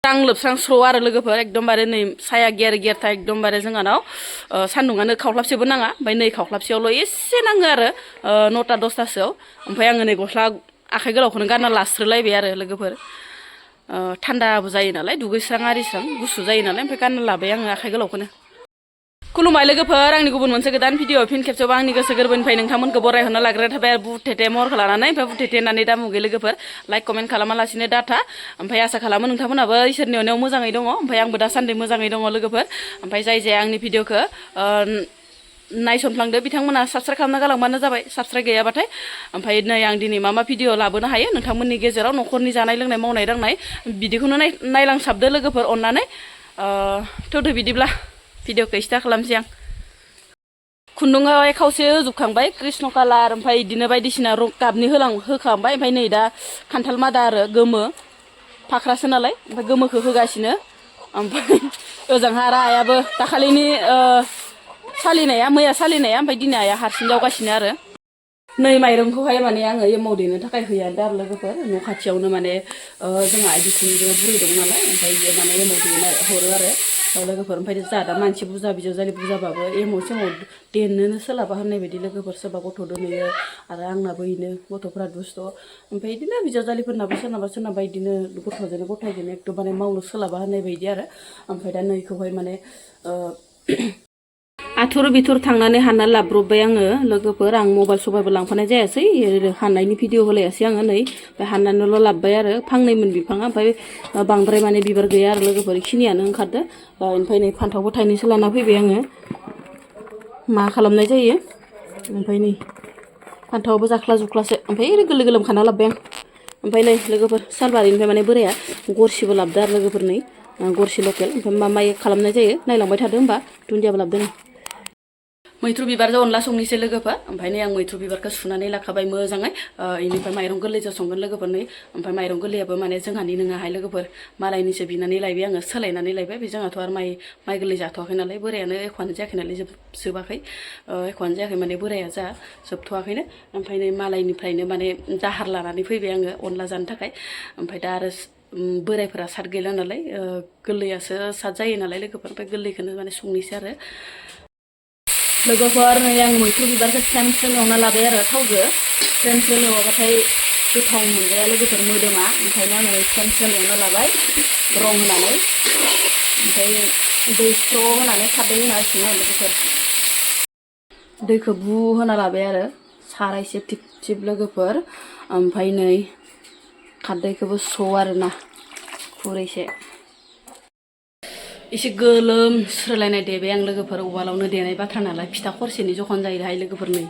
आं लोबस्रां स्र' आरो लोगोफोर एकदमबारे नै साया गेरथा एकदमबारे जोंहानाव सान्दुङानो खावख्लाबसेबो नाङा ओमफ्राय नै खावख्लाबसेयावल' एसे नाङो आरो 9टा 10टासोआव ओमफ्राय आङो नै गस्ला आखाइ गोलावखौनो गानना लास्रोलायबाय आरो लोगोफोर थान्दाबो जायो नालाय दुगैस्रां आरिस्रां गुसु जायो नालाय ओमफ्राय गानना लाबाय आङो आखाइ गोलावखौनो खुलुमबाय लोगोफोर आंनि गुबुन मोनसे गोदान भिडिअ फिन खेबसेयावबो आंनि गोसो गोरबोनिफ्राय नोंथांमोनखौ बरायहरनो लाग्रोनाय थाबाय आरो बुथेथे महरखौ लानानै ओमफ्राय बुथेथे होननानै दा मुगै लोगोफोर लाइक कमेन्ट खालामालासिनो डाटा ओमफ्राय आसा खालामो नोंथांमोनाबो इसोरनि अननायाव मोजाङै दङ ओमफ्राय आंबो दासान्दि मोजाङै दङ लोगोफोर ओमफ्राय जाय आंनि भिडिअखौ नायसनफ्लांदो बिथांमोना साबस्क्राइब खालामना गालांबानो जाबाय साबस्क्राइब गैयाबाथाय ओमफ्राय नै आं दिनै मा भिडिअ लाबोनो हायो नोंथांमोननि गेजेराव न'खरनि जानाय लोंनाय मावनाय दांनाय बिदिखौनो नायलांसाबदो लोगोफोर अननानै थौदो बिदिब्ला भिडिअखौ स्टार्ट खालामसै आं खुन्दुङावहाय खावसे होजोबखांबाय कृष्ण कालार ओमफ्राय बिदिनो बायदिसिना गाबनि होखांबाय ओमफ्राय नै दा खान्थाल मादा आरो गोमो फाख्रासो नालाय ओमफ्राय गोमोखौ होगासिनो ओमफ्राय ओजोंहा आरो आइयाबो दाखालिनि सालिनाया मैया सालिनाया ओमफ्राय दिनै आइया हारसिं जावगासिनो आरो नै माइरंखौहाय माने आङो एमाव देनो थाखाय होयादों आरो लोगोफोर न' खाथियावनो माने जोंहा बिखुनजो बुरै दं नालाय ओमफ्राय बियो माने एमाव देना हरो आरो लोगोफोर ओमफ्राय जोंहा दा मानसि बुरजा बिजावजालि बुरजाबाबो एमाव सेमाव देनोनो सोलाबा होननाय बायदि लोगोफोर सोरबा गथ' दोनहैयो आरो आंनाबो बिदिनो गथ'फ्रा दुस्थ' ओमफ्राय बिदिनो बिजावजालिफोरनाबो सोरनाबा बिदिनो गथ'जोंनो गथायजोंनो एकदम मावनो सोलाबा होननाय बायदि आरो ओमफ्राय दा नैखौहाय माने आथुर बिथुर थांनानै हानना लाब्रबबाय आङो लोगोफोर आं मबाइल सबाइलबो लांफानाय जायासै हाननायनि भिडिअ होलायासै आङो नै ओमफ्राय हाननानैल' लाबबाय आरो फांनैमोन बिफाङा ओमफ्राय बांद्राय माने बिबार गैया आरो लोगोफोर बेखिनियानो ओंखारदो ओमफ्राय नै फान्थावबो थाइनैसो लाना फैबाय आङो मा खालामनाय जायो ओमफ्राय नै फान्थावाबो जाख्ला जुख्लासो ओमफ्राय गोरलै गोरलाम खाना लाबबाय आं ओमफ्राय नै लोगोफोर सालबारिनिफ्राय माने बोराया गरसिबो लाबदो आरो लोगोफोर नै गरसि लकेल ओमफ्राय मा खालामनाय जायो नायलांबाय थादो होमबा दुन्दियाबो लाबदो नै मैथ्रु बिबारजों अनला संनोसै लोगोफोर ओमफ्राय नै आं मैथ्रु बिबारखौ सुनानै लाखाबाय मोजाङै बेनिफ्राय माइरं गोरलैजों संगोन लोगोफोर नै ओमफ्राय माइरं गोरलैयाबो माने जोंहानि नङाहाय लोगोफोर मालायनिसो बिनानै लायबाय आङो सोलायनानै लायबाय बे जोंहाथ' आरो माइ गोरलै जाथ'वाखै नालाय बोरायानो एख'आनो जायाखै नालाय जोबाखै एख'आनो जायाखै माने बोराया जा जोबथ'वाखैनो ओमफ्राय नै मालायनिफ्रायनो माने दाहार लानानै फैबाय आङो अनला जानो थाखाय ओमफ्राय दा आरो बोरायफोरा साद गैला नालाय गोरलैयासो साद जायो नालाय लोगोफोर ओमफ्राय गोरलैखौनो माने संनोसै आरो लोगोफोर नै आं मैथ्रु बिबारखौ स्रेम एवना लाबाय आरो थावजों स्रेम एवाबाथाय गोथाव मोनजाया लोगोफोर मोदोमा ओंखायनो आङो स्रेम एवना लाबाय रं होनानै ओमफ्राय दै स्र' होनानै खारदै होना होसिगोन आरो लोगोफोर दैखौ बु होना लाबाय आरो सारायसे थिब थिब लोगोफोर ओमफ्राय नै खारदैखौबो स्र' आरोना खुरैसे एसे गोलोमस्रोलायनाय देबाय आं लोगोफोर उवालावनो देनाय बाथ्रा नालाय फिथा खरसेनि जखन जायोहाय लोगोफोर नै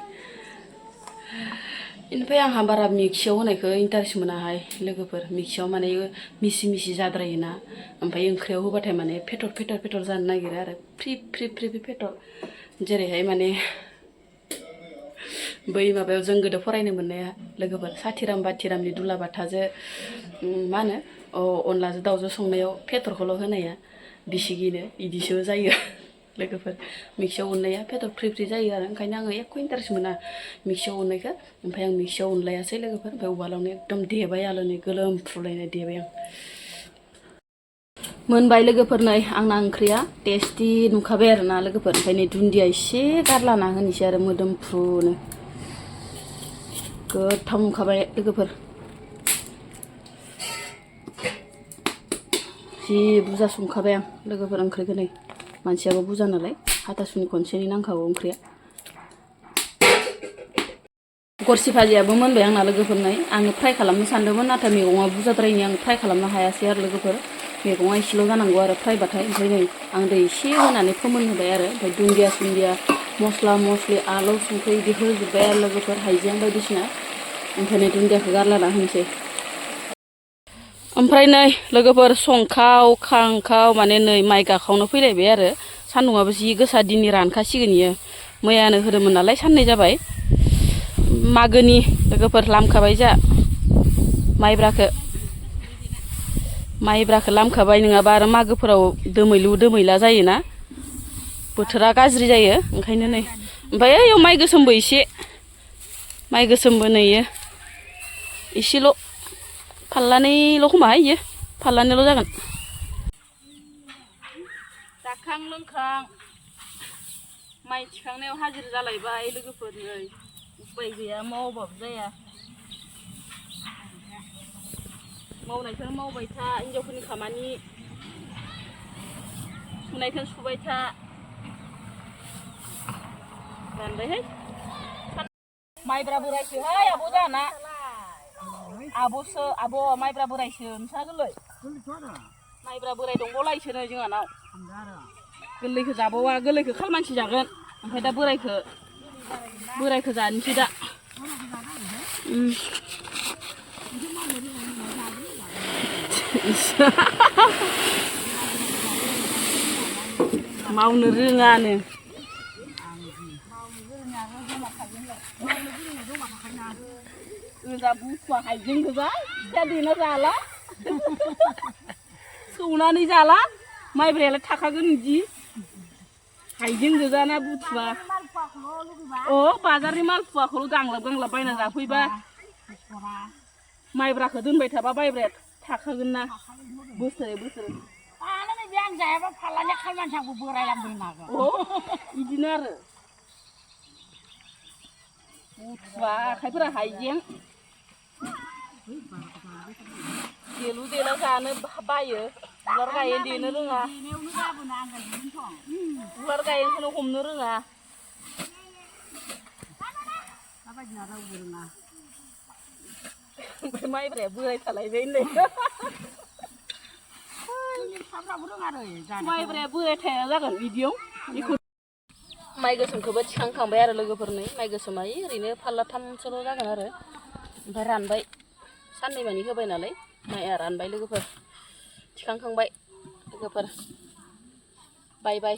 बेनिफ्राय आंहा बारा मिक्सियाव होनायखौ इन्टारेस्ट मोनाहाय लोगोफोर मिक्सियाव माने मिसि जाद्रायोना ओमफ्राय ओंख्रियाव होबाथाय माने फेटर जानो नागिरो आरो फ्रि फेटर जेरैहाय माने बै माबायाव जों गोदो फरायनो मोननाया लोगोफोर साथिराम बाथिरामनि दुलाबाथाजों मा होनो अनलाजों दाउजों संनायाव फेटरखौल' होनाया बिसिगिनो इदिसो जायो लोगोफोर मिक्सियाव उननाया फेटर फ्रि जायो आरो ओंखायनो आङो एख' इन्टारेस्ट मोना मिक्सियाव उननायखौ ओमफ्राय आं मिक्सियाव उनलायासै लोगोफोर ओमफ्राय उवालावनो एकदम देबाय आरो नै गोलोमफ्रुलायनाय देबाय आं मोनबाय लोगोफोर नै आंना ओंख्रिया टेस्टि नुखाबाय आरोना लोगोफोर ओमफ्राय नै दुन्दिया एसे गारलाना होनोसै आरो मोदोमफ्रुनो गोथाव नुखाबाय लोगोफोर जि बुरजा संखाबाय आं लोगोफोर ओंख्रिखौ नै मानसियाबो बुरजा नालाय हाथासुनि खनसेनि नांखागौ ओंख्रिया गरसि भाजियाबो मोनबाय आंना लोगोफोर नै आङो फ्राय खालामनो सानदोंमोन नाथाय मैगङा बुरजाद्रायनि आं फ्राय खालामनो हायासै आरो लोगोफोर मैगङा एसेल' जानांगौ आरो फ्रायबाथाय ओमफ्राय नै आं दै एसे होनानै फोमोनहोबाय आरो ओमफ्राय दुन्दिया सुन्दिया मस्ला मस्लि आलौ संख्रि बिदि होजोब्बाय आरो लोगोफोर हाइजें बायदिसिना ओमफ्राय नै दुन्दियाखौ गारलाना होनोसै ओमफ्राय नै लोगोफोर संखाव खांखाव माने नै माइ गाखावनो फैलायबाय आरो सान्दुङाबो जि गोसा दिनै रानखासिगोन इयो मैयानो होदोंमोन नालाय साननै जाबाय मागोनि लोगोफोर लामखाबाय जा माइब्राखौ लामखाबाय नङाबा आरो मागोफोराव दोमैला जायोना बोथोरा गाज्रि जायो ओंखायनो नै ओमफ्राय ओइयाव माइ गोसोमबो नैयो एसेल' फाल्लानैल' खोमा इयो फाल्लानैल' जागोन जाखां लोंखां माइ थिखांनायाव हाजिरा जालायबाय लोगोफोर नै उपाय गैया मावाबाबो जाया मावनायखौनो मावबाय था हिनजावफोरनि खामानि सुनायखौनो सुबाय था रानबायहाय माइब्रा बोरायसोहाय आब' जाना आब'सो आब' माइब्रा बोरायसो नोंसा गोरलै माइब्रा बोराय दंबावलायसो नै जोंहानाव गोरलैखौ जाबावा गोरलैखौ खाल मानसि जागोन ओमफ्राय दा बोरायखौ जानोसै दा मावनो रोङानो गोजा बुथुवा हाइजें गोजा फिथा देना जाला सौनानै जाला माइब्रायालाय थाखागोन बिदि हाइजें गोजाना बुथुवा अ बाजारनि मालपुवाखौल' गांलाब गांलाब बायना जाफैबा माइब्राखौ दोनबाय थाबा माइब्राया थाखागोन ना बोसोरे बोसोरे आं जायाबा फाल्लानि खालमानसियाबो बोरायलांदों नागोन अ बिदिनो आरो बुथुवा आखाइफोरा हाइजें देलु देला जानो बायो उलार गायेन देनो रोङा उलार गायेनखौनो हमनो रोङा ओमफ्राय माइब्राया बोरायथालायबाय होनलाय माइब्राया बोरायथाया जागोन बिदियाव माइ गोसोमखौबो थिखांखांबाय आरो लोगोफोरनो माइ गोसोमा ओरैनो फाल्लाथामसोल' जागोन आरो ओमफ्राय रानबाय साननै मानि होबाय नालाय माइआ रानबाय लोगोफोर थिखांखांबाय लोगोफोर बाय बाय